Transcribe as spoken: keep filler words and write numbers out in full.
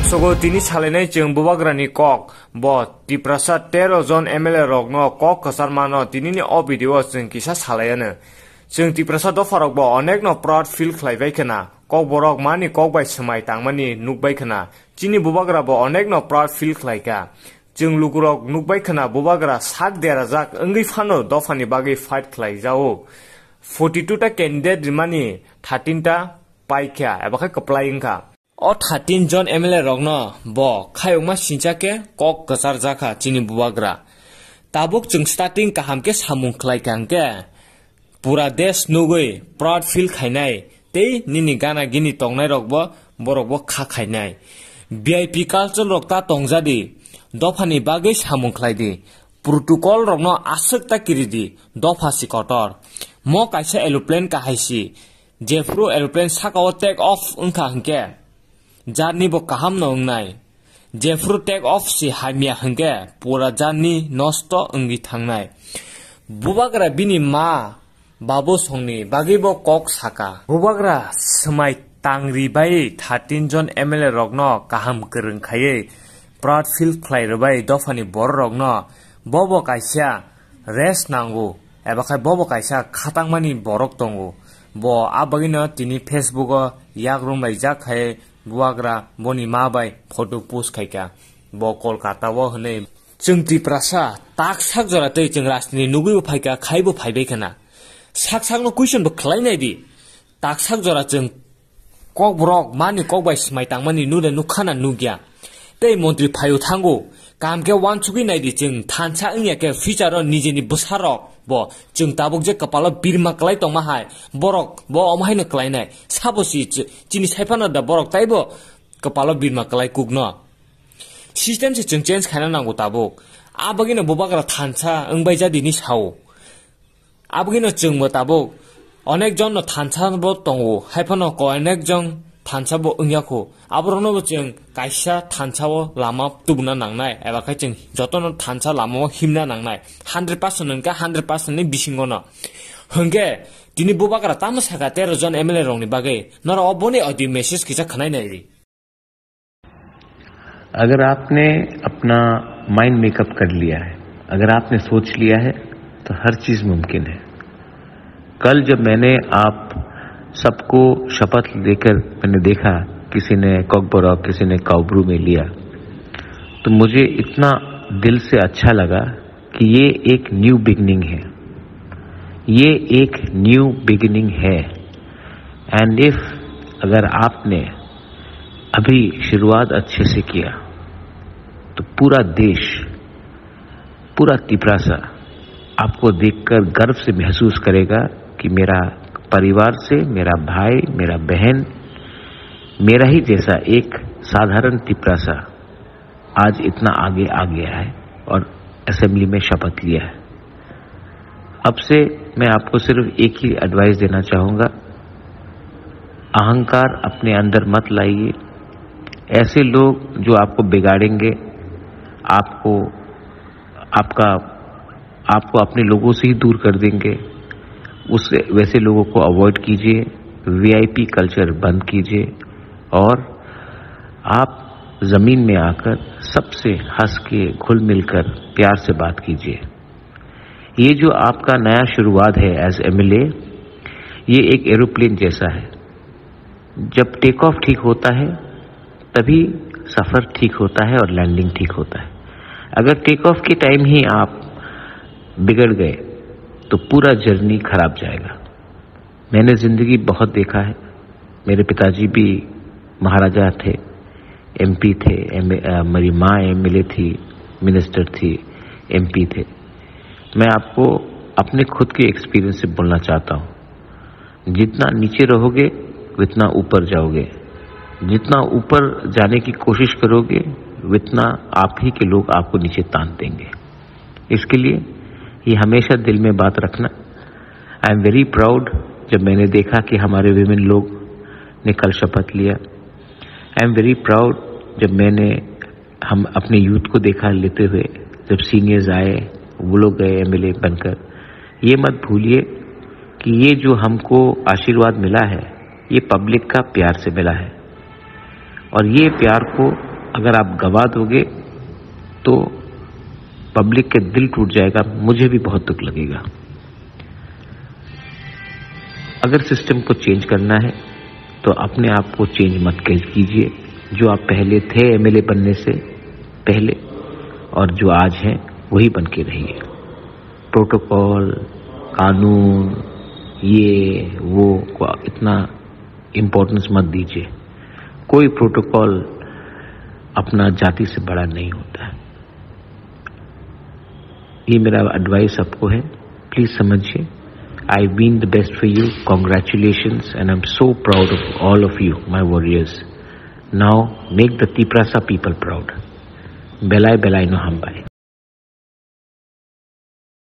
Sogo tini salainai chwng bubagrani kok, bo Tiprasa tero jon M L A rokno kok kwcharmano tinini o video o chwng kisa salaiano. Chwng Tiprasa dopharokbo onekno proud feel khlaibai khna, kokborok mani kok bai swmai tangmani nukbai khna, chini bubagrabo onekno proud feel khlaikha. Chwng lugurok nukbai khna bubagra sak derajak wngwi phano dophani bagwi fight khlaijao. Forty two ta candidate rimani thirteen ta paikha eba khe kwplai wngkha. O thirteen jon M L A rokno bo khayokma sincha khe kok kwcharjakha chini bubagra. Tabuk chwng starting kaham khe samung khlaikha hwnkhe pura desh nugwi proud feel khainai tei nini gana gini tongnairokbo borokbo kha khainai. V I P culture rok ta tongjadi, dophani bagwi samung khlaidi, protocol rokno aswk ta kiridi, dopha si kotor. Mo kaisa aeroplane kahaisi, jephru aeroplane sakao take off wngkha hwnkhe, jarni bo kaham no wngnai. Jephru take off si hamya hwnkhe pura jarni nosto wngwi thangnai. Bubagra bini ma babu songni bagwi bo kok saka. Bubagra swmai tangri bai thirteen jon M L A rokno kaham kwrwng khaiwi proud feel khlai rwbai dophani bororokno bobo kaisa rest nango, eba khai bobo kaisa khatangmani borok tongo. Bo a bagwino tini Facebook o yak romlaijak khai bubagra boni ma bai photo post khaika. Bo Kolkata o hwnwi chwng Tiprasa tak sak jora tei chwng rajniti nugwi bo phaika, khai bo phaibai khna. Sak sakno question bo khlai nai di. Tak sak jora chwng kokborok mani kok bai swmai tangmani nure nukha na nukya. Tei montri phaio thango, kam khe wansugwi nai di chwng thansa wngya khe future o nijeni bwsarok bo chwng tabuk je kwpalo birma kwlai tongma hai, borok bo omo haino kwlainai. Sabo si ch-, chini saiphano da borok taibo kwpalo birma kwlai kukno. System se chwng change khaina nango tabuk. A bagwino bubagra thansa wngbai jadi ni sao. Abagino chwngbo tabuk onek jonno thansa bo tongo, haiphano ko onek jon thansa bo wngya kho. Aborokno bo chwng kaisa thansa o lama tubuna nangnai, eba khe chwng jotono thansa lama o himna nangnai. Hundred percent hwnkhe hundred percent ni bisingo no. Hwnkhe tini bubagra tamo saka tero jon M L A rokni bagwi, norok o boni audio message kisa khwnai nai di. अगर आपने अपना mind makeup कर लिया है, अगर आपने सोच लिया है, तो हर चीज़ मुमकिन है। कल जब मैंने आप सबको शपथ लेकर मैंने देखा, किसी ने कॉकबरॉक, किसी ने काउब्रू में लिया, तो मुझे इतना दिल से अच्छा लगा कि ये एक न्यू बिगनिंग है, ये एक न्यू बिगनिंग है। एंड इफ, अगर आपने अभी शुरुआत अच्छे से किया, तो पूरा देश, पूरा तिपरासा आपको देखकर गर्व से महसूस करेगा कि मेरा परिवार से मेरा भाई, मेरा बहन, मेरा ही जैसा एक साधारण तिपरासा आज इतना आगे आ गया है और असेंबली में शपथ लिया है। अब से मैं आपको सिर्फ एक ही एडवाइस देना चाहूँगा, अहंकार अपने अंदर मत लाइए। ऐसे लोग जो आपको बिगाड़ेंगे, आपको, आपका, आपको अपने लोगों से ही दूर कर देंगे, उस, वैसे लोगों को अवॉइड कीजिए, वीआईपी कल्चर बंद कीजिए और आप जमीन में आकर सबसे हंस के, घुल मिलकर, प्यार से बात कीजिए। ये जो आपका नया शुरुआत है एज एमएलए, ये एक एरोप्लेन जैसा है। जब टेक ऑफ ठीक होता है, तभी सफर ठीक होता है और लैंडिंग ठीक होता है। अगर टेक ऑफ के टाइम ही आप बिगड़ गए, तो पूरा जर्नी खराब जाएगा। मैंने जिंदगी बहुत देखा है। मेरे पिताजी भी महाराजा थे, एमपी थे, एम-, अ, मेरी माँ एमएलए थी, मिनिस्टर थी, एमपी थे। मैं आपको अपने खुद के एक्सपीरियंस से बोलना चाहता हूँ, जितना नीचे रहोगे, उतना ऊपर जाओगे। जितना ऊपर जाने की कोशिश करोगे, उतना आप ही के लोग आपको नीचे तान देंगे। इसके लिए ये हमेशा दिल में बात रखना। आई एम वेरी प्राउड जब मैंने देखा कि हमारे विमेन लोग ने कल शपथ लिया। आई एम वेरी प्राउड जब मैंने, हम अपने यूथ को देखा लेते हुए, जब सीनियर्स आए, वो लोग गए एमएलए बनकर। ये मत भूलिए कि ये जो हमको आशीर्वाद मिला है, ये पब्लिक का प्यार से मिला है। और ये प्यार को अगर आप गवा दोगे तो पब्लिक के दिल टूट जाएगा, मुझे भी बहुत दुख लगेगा। अगर सिस्टम को चेंज करना है तो अपने आप को चेंज मत कर कीजिए। जो आप पहले थे एमएलए बनने से पहले और जो आज हैं, वही बन के रहिए। प्रोटोकॉल, कानून, ये वो को इतना इम्पोर्टेंस मत दीजिए। कोई प्रोटोकॉल अपना जाति से बड़ा नहीं होता है। ये मेरा एडवाइस आपको है, प्लीज समझिए। I mean the best for you. Congratulations, and I'm so proud of all of you, my warriors. Now make the Tiprasa people proud. Belai belai no hambai.